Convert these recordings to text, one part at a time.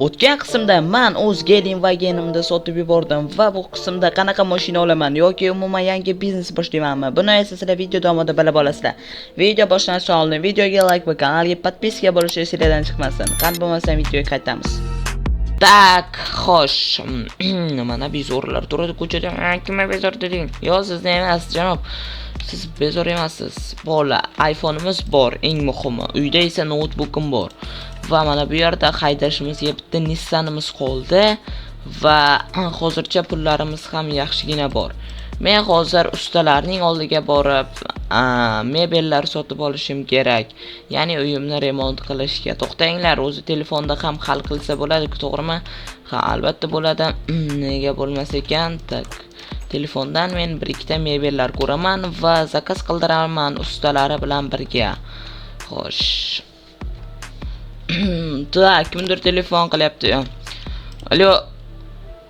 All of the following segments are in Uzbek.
O'tgan qismda man o'z Gelendvagenimni sotib yubordim va bu qismda qanaqa mashina olaman yoki umuman yangi biznes boshlaymanmi? Buni esa sizlar video davomida bilib olasizlar. Video boshlanishidan oldin videoga like va kanalga подписка bo'lish esinglardan chiqmasin. Qani bo'lmasam videoga qaytamiz. Так, xo'sh. Mana bezorlar turadi ko'chada. Ha, kimga bezor deding? Yo, sizni emas, janob. Siz bezor emassiz. Bola, iPhone'imiz bor, eng muhimi. Uyda esa noutbukim bor. Va mana bu yerda haydashimizga bitta Nissanimiz qoldi va hozircha pullarimiz ham yaxshigina bor. Men hozir ustalarning oldiga borib, mebellar sotib olishim kerak. Ya'ni uyimni remont qilishga. To'xtanglar, o'zi telefonda ham hal qilsa bo'ladi-ku, to'g'rimi? Ha, albatta bo'ladi. Nega bo'lmas ekan? Так. Telefondan men bir ikkita mebellar ko'raman va заказ qildiraman ustalari bilan birga. Xo'sh. Так, kimdir telefon qilyapti. Alo.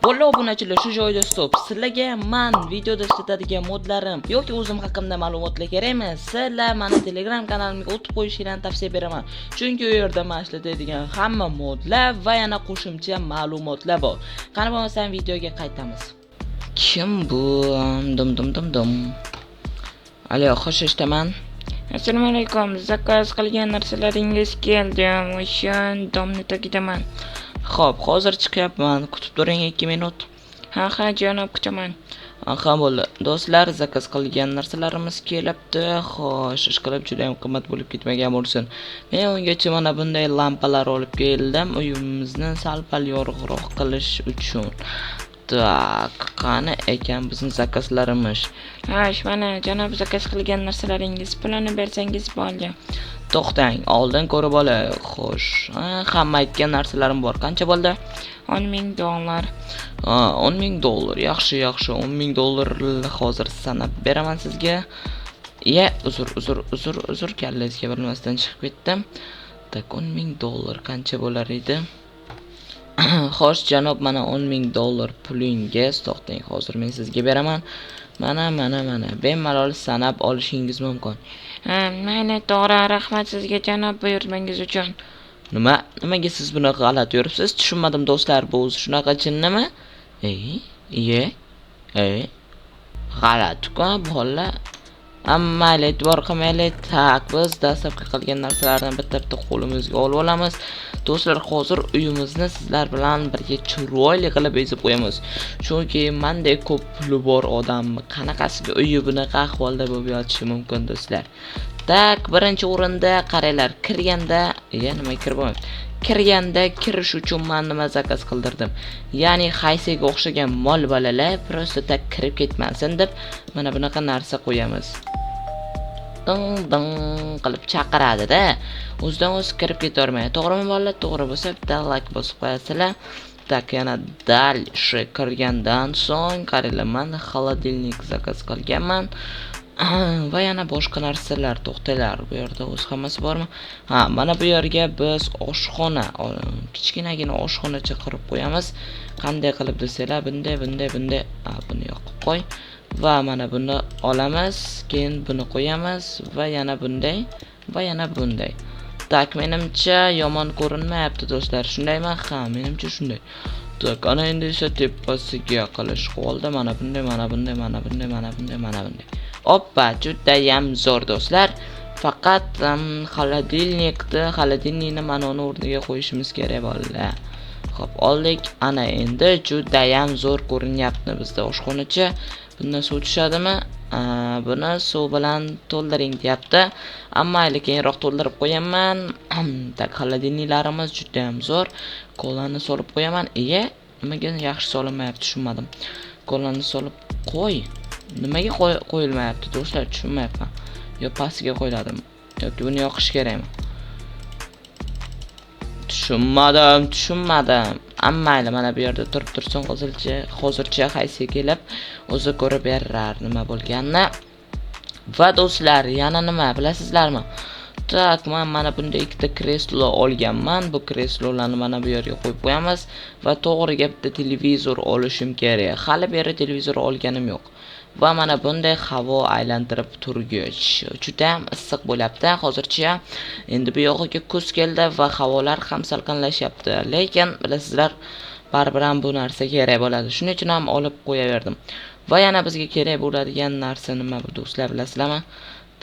Bo'ldi, obunachilar, shu joyda stop. Sizlarga man videoda ishlatadigan modlarim yoki o'zim haqimda ma'lumotlar kerakmi? Sizlar mani Telegram kanalimga o'tib qo'yishinglarni tavsiya beraman. Chunki u yerda man ishlatadigan hamma modlar va yana qo'shimcha ma'lumotlar bor. Qani bo'lmasam videoga qaytamiz. Kim bu? Dum dum dum dum. Alo, xo'sh, eshitaman. Assalomu alaykum. Заказ qilgan narsalaringiz keldi. O'sha domni tagidaman. Xo'p, hozir chiqyapman. Kutib turing 2 minut. Ha, janob, kutaman. Ha, bo'ldi. Do'stlar, заказ qilgan narsalarimiz kelibdi. Xo'sh, ish qilib juda ham qimmat bo'lib ketmagan bo'lsin. Men ungacha mana bunday lampalar olib keldim, uyimizni sal-pal yorug'roq qilish uchun. Так, qani ekan bizning заказ larimiz? Ha, mana janob, заказ qilgan narsalaringiz. Pulini bersangiz bo'ldi. To'xtang, oldin ko'rib olay. Xo'sh, ha, hamma aytgan narsalarim bor. Qancha bo'ldi? 10 000 dollar. Ha, 10 000 dollar. Yaxshi, yaxshi. 10 000 dollar hozir sanab beraman sizga. Iya, uzr, uzr, uzr, uzr, kallangizga bilmasdan chiqib ketdim. Так, 10 000 dollar qancha bo'lar edi? Xo'sh, janob, mana 10 000 dollar pulingiz. To'xtang, hozir men sizga beraman. Mana, mana, mana. Bemalol sanab olishingiz mumkin. Ha, mayli, to'g'ri, rahmat sizga, janob, buyurtmangiz uchun. Nima? Nimaga siz bunaqa g'alati yuribsiz? Tushunmadim, do'stlar, bu o'zi shunaqa jinnimi? Ey, iye, ey. G'alati-ku bola. Mayli, e'tibor qilmaylik. Так, biz dastlabki qilgan narsalarni bitta-bitta qo'limizga olib olamiz. Do'stlar, hozir uyimizni sizlar bilan birga chiroyli qilib bezab qo'yamiz. Chunki manday ko'p puli bor odam qanaqasiga uyi bunaqa ahvolda bo'lib yotishi mumkin, do'stlar. Так, birinchi o'rinda qaranglar, kirganda, iya, nima kirib bo'lmayapti. Kirganda kirish uchun men nima заказ qildirdim? Ya'ni haysiga o'xshagan mol bolalar просто так kirib ketmasin deb mana bunaqa narsa qo'yamiz. Ding ding qilib chaqiradida. O'zidan o'zi kirib ketavermaydi. To'g'rimi, bolalar? To'g'ri bo'lsa bitta like bosib qo'yasizlar. Так, yana дальше kirgandan so'ng qaranglar, man холодильник заказ qilganman. Va yana boshqa narsalar, to'xtanglar, bu yerda o'zi hammasi bormi? Ha, mana bu yerga biz oshxona, kichkinagina oshxonacha qurib qo'yamiz. Qanday qilib desanglar, bunday, bunday, bunday, ha, buni yoqib qo'y. Va mana buni olamiz, keyin buni qo'yamiz va yana bunday va yana bunday. Так, menimcha yomon ko'rinmayapti, do'stlar. Shundaymi? Ha, menimcha shunday. Так, ana endi esa tepasiga qilish qoldi. Mana bunday, mana bunday, mana bunday, mana bunday, mana bunday. Oppa, judayam zo'r, do'stlar. Faqat холодильник ni, холодильник ni mana uni o'rniga qo'yishimiz kerak, bolalar. Xo'p, oldik. Ana endi judayam zo'r ko'rinyapti bizda oshxonacha. Bundan suv tushadimi? Buni suv bilan to'ldiring deyapti. Ammo mayli, keyinroq to'ldirib qo'yaman. Так, холодильник larimiz judayam zo'r. Kolani solib qo'yaman. Iye, nimaga yaxshi solinmayapti, tushunmadim. Kolani solib qo'y. Nimaga qo'yilmayapti, do'stlar, tushunmayapman. Yo pastiga qo'yiladimi? Yoki buni yoqish kerakmi? Tushunmadim, tushunmadim. Ammo mayli, mana bu yerda turib tursin hozircha, hozircha haysi kelib o'zi ko'rib berar nima bo'lganini. Va do'stlar, yana nima bilasizlarmi? Так, men mana bunday ikkita kreslo olganman. Bu kreslolarni mana bu yerga qo'yib qo'yamiz va to'g'riga bitta televizor olishim kerak. Hali beri televizor olganim yo'q. Va mana bunday havo aylantirib turgich. Juda ham issiq bo'lyapti hozircha. Endi bu yog'iga kuz keldi va havolar ham salqinlashyapti. Lekin bilasizlar, baribir ham bu narsa kerak bo'ladi. Shuning uchun ham olib qo'yaverdim. Va yana bizga kerak bo'ladigan narsa nima bu do'stlar, bilasizlarmi?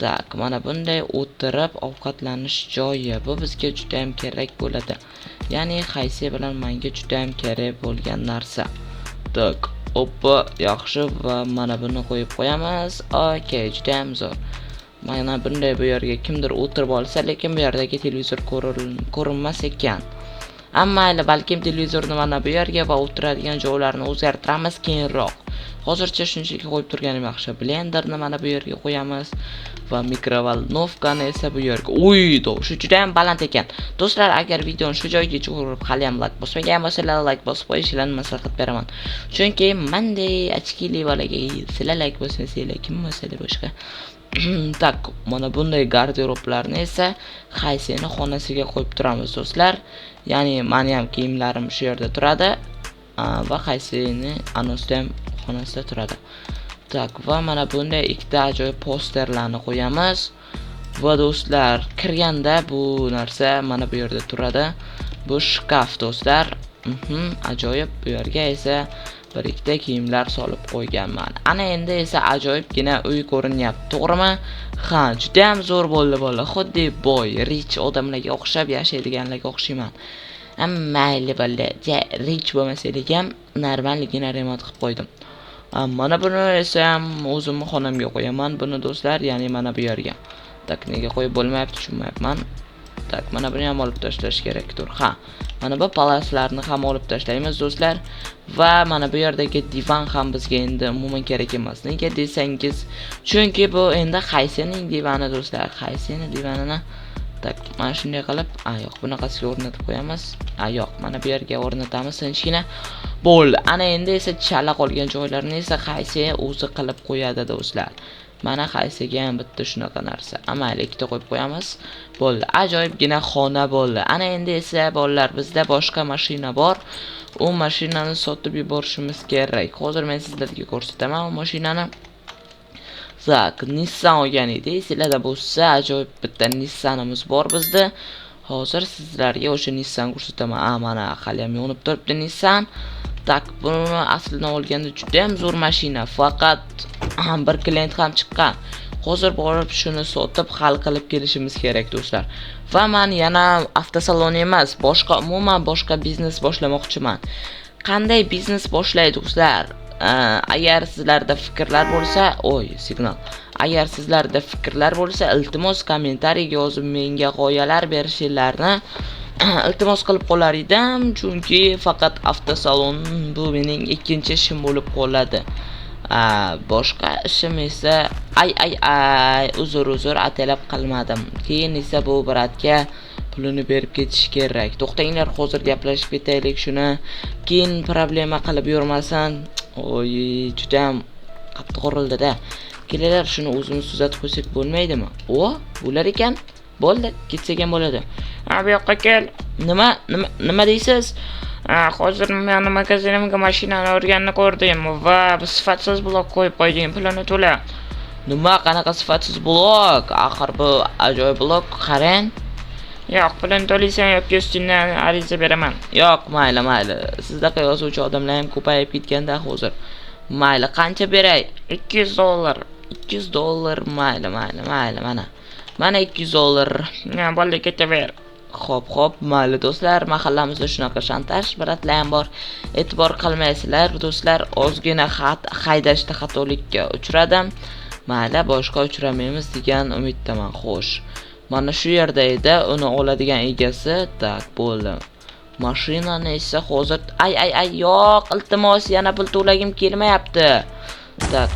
Tak, mana bunday o'tirib ovqatlanish joyi. Bu bizga juda ham kerak bo'ladi. Ya'ni Hayse bilan menga juda ham kerak bo'lgan narsa. Tak, oppa, yaxshi va mana buni qo'yib qo'yamiz. Okey, juda ham zo'r. Mana bunday bu yerga kimdir o'tirib olsa, lekin bu yerdagi televizor ko'rinmas ekan. Ammo mayli, balkim televizorni mana bu yerga va o'tiradigan joylarni o'zgartiramiz keyinroq. Hozircha shunchaki qo'yib turganim yaxshi. Blenderni mana bu yerga qo'yamiz va mikrovolnovkani esa bu yerga. Uy, shu juda ham baland ekan. Do'stlar, agar videoni shu joygacha ko'rib hali ham like bosmagan bo'lsanglar, like bosib qo'yishlarini maslahat beraman. Chunki menday ochkili bolaga sizlar like bosmasanglar, kim bosadi boshqa? Tak, mana bunday garderoblarni esa Hayseni xonasiga qo'yib turamiz do'stlar. Ya'ni meni ham kiyimlarim shu yerda turadi va Hayseni anosida ham xonasida turadi. Tak, va mana bunday ikkita ajoyib posterlarni qo'yamiz. Va do'stlar, kirganda bu narsa mana bu yerda turadi. Bu shkaf do'stlar. Ajoyib. Bu yerga esa bir ikkita kiyimlar solib qo'yganman. Ana endi esa ajoyibgina uy ko'rinyapti, to'g'rimi? Ha, juda ham zo'r bo'ldi bola. Xuddi boy, rich odamlarga o'xshab yashaydiganlarga o'xshayman. Mayli bola, rich bo'lmasaylik ham normalligina remont qilib qo'ydim. Mana buni esa ham o'zimni xonamga qo'yaman buni do'stlar, ya'ni mana bu yerga. Tak, nega qo'yib bo'lmayapti tushunmayapman. Tak, mana buni ham olib tashlash kerakdir. Ha, mana bu palaslarni ham olib tashlaymiz do'stlar. Va mana bu yerdagi divan ham bizga endi umuman kerak emas. Nega desangiz, chunki bu endi Haysening divani do'stlar. Hayseni divanini tak, mana shunday qilib, yo'q, bunaqasiga o'rnatib qo'yamiz. Yo'q, mana bu yerga o'rnatamiz tinchgina. Bo'ldi. Ana endi esa chala qolgan joylarni esa Hayse o'zi qilib qo'yadi do'stlar. Mana Haysega ham bitta shunaqa narsa. Mayli, ikkita qo'yib qo'yamiz. Bo'ldi. Ajoyibgina xona bo'ldi. Ana endi esa bolalar, bizda boshqa mashina bor. U mashinani sotib yuborishimiz kerak. Hozir men sizlarga ko'rsataman u mashinani. Tak, Nissan olgan edik. Sizlarda bo'lsa ajoyib bitta Nissanimiz bor bizda. Hozir sizlarga o'sha Nissan ko'rsataman. Mana hali ham yonib turibdi Nissan. Tak, buni aslini olganda juda ham zo'r mashina, faqat bir klient ham chiqqan. Hozir borib shuni sotib hal qilib kelishimiz kerak do'stlar. Va men yana avtosalon emas, boshqa umuman boshqa biznes boshlamoqchiman. Qanday biznes boshlay do'stlar? Agar sizlarda fikrlar bo'lsa, oy, signal. Agar sizlarda fikrlar bo'lsa, iltimos kommentariyaga yozib menga g'oyalar berishinglarni iltimos qilib qolar edim, chunki faqat avtosalon bu mening ikkinchi ishim bo'lib qoladi. Boshqa ishim esa ay ay ay, uzr ataylab qilmadim. Keyin esa bu bratga pulini berib ketish kerak. To'xtanglar, hozir gaplashib ketaylik shuni. Keyin problema qilib yurmasin. Oy, juda ham qattiq urildi-da. Kelinglar, shuni o'zimiz tuzatib qo'ysak bo'lmaydimi? O, bo'lar ekan. Bo'ldi, ketsak ham bo'ladi. Bu yoqqa kel. Nima, nima, nima deysiz? Hozir meni magazinimga mashinani urganini ko'rdim va sifatsiz blok qo'yib qo'yding, pulini to'la. Nima, qanaqa sifatsiz blok? Axir bu ajoyib blok, qarang. Yo'q, pulini to'laysan yoki ustingdan ariza beraman. Yo'q, mayli, mayli. Sizdaqa yozuvchi odamlar ham ko'payib ketganda hozir. Mayli, qancha beray? $200. $200, mayli, mayli, mayli, mana. Mana $200. Ha, bo'ldi, ketaver. Xo'p, xo'p, mayli do'stlar, mahallamizda shunaqa shantaj bratlar ham bor. E'tibor qilmaysizlar do'stlar, ozgina xat haydashda xatolikka uchradim. Mayli, boshqa uchramaymiz degan umiddaman. Xo'sh. Mana shu yerda edi uni oladigan egasi. Tak, bo'ldi. Mashinani esa hozir ay ay ay, yo'q, iltimos, yana pul to'lagim kelmayapti. Tak.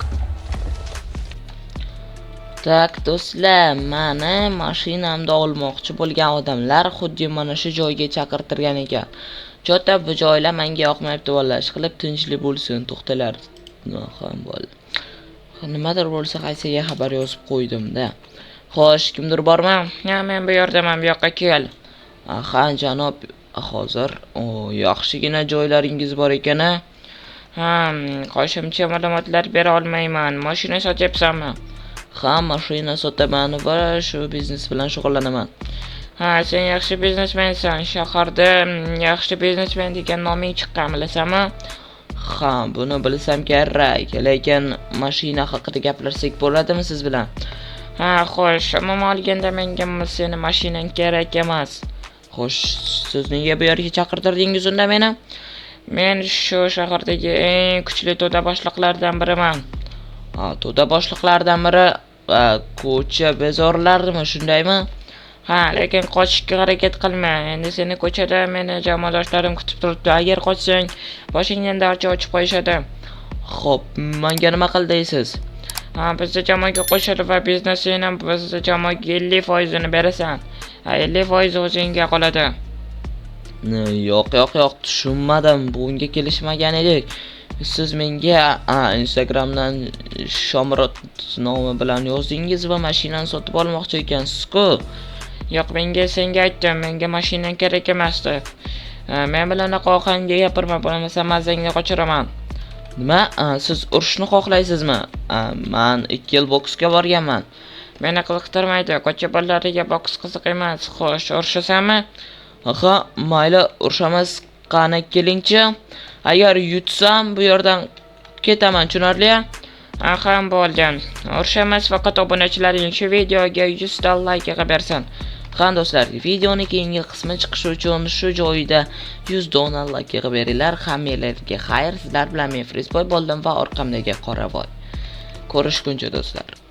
Tak do'stlar, mani mashinamda olmoqchi bo'lgan odamlar xuddi mana shu joyga chaqirtirgan ekan. Chota bu joylar menga yoqmayapti vallahi. Ishqilib tinchlik bo'lsin, to'xtalar. Ham bo'ldi. Nimadir bo'lsa qaysiga xabar yozib qo'ydim-da. Xo'sh, kimdir bormi? Ha, men bu yerdaman, bu yoqqa kel. Aha, janob, hozir. O, yaxshigina joylaringiz bor ekan-a. Ha, qo'shimcha ma'lumotlar bera olmayman. Mashina sotyapsanmi? Ha, mashina sotaman va shu biznes bilan shug'ullanaman. Ha, sen yaxshi biznesmensan. Shaharda yaxshi biznesmen degan noming chiqqan, bilasanmi? Ha, buni bilsam kerak, lekin mashina haqida gaplashsak bo'ladimi siz bilan? Ha, xo'sh, umuman olganda menga seni mashinang kerak emas. Xo'sh, siz nega bu yerga chaqirtirdingiz unda meni? Men shu shahardagi eng kuchli to'da boshliqlaridan biriman. Ha, to'da boshliqlaridan biri, ko'cha bezorilarimi, shundaymi? Ha, lekin qochishga harakat qilma. Endi seni ko'chada meni jamoadoshlarim kutib turibdi. Agar qochsang, boshingdan darcha ochib qo'yishadi. Xo'p, menga nima qil deysiz? Ha, bizni jamoaga qo'shil va biznesingni bizni jamoaga 50%ini berasan. Ha, 50% o'zingga qoladi. Yo'q, yo'q, yo'q, tushunmadim. Bunga kelishmagan edik. Siz menga Instagramdan Shomurod nomi bilan yozdingiz va mashinani sotib olmoqchi ekansiz-ku. Yo'q, menga senga aytdim, menga mashinang kerak emas deb. Men bilan unaqa ohangda gapirma, bo'lmasa mazangni qochiraman. Nima? Siz urushni xohlaysizmi? Man 2 yil boksga borganman. Meni qiziqtirmaydi. Ko'cha bolalariga boks qiziq emas. Xo'sh, urushasanmi? Ha, mayli, urushamiz. Qani, kelingchi. Agar yutsam, bu yerdan ketaman, tushunarli? Aha, bo'ldi. Urushamiz, faqat obunachilaring shu videoga 100 ta layk yig'ib bersin. Ha, do'stlar, videoni keyingi qismi chiqishi uchun shu joyida 100 dona layk yig'ib beringlar. Hammanglarga xayr. Sizlar bilan men Frizboy bo'ldim va orqamdagi Qoravoy. Ko'rishguncha do'stlar.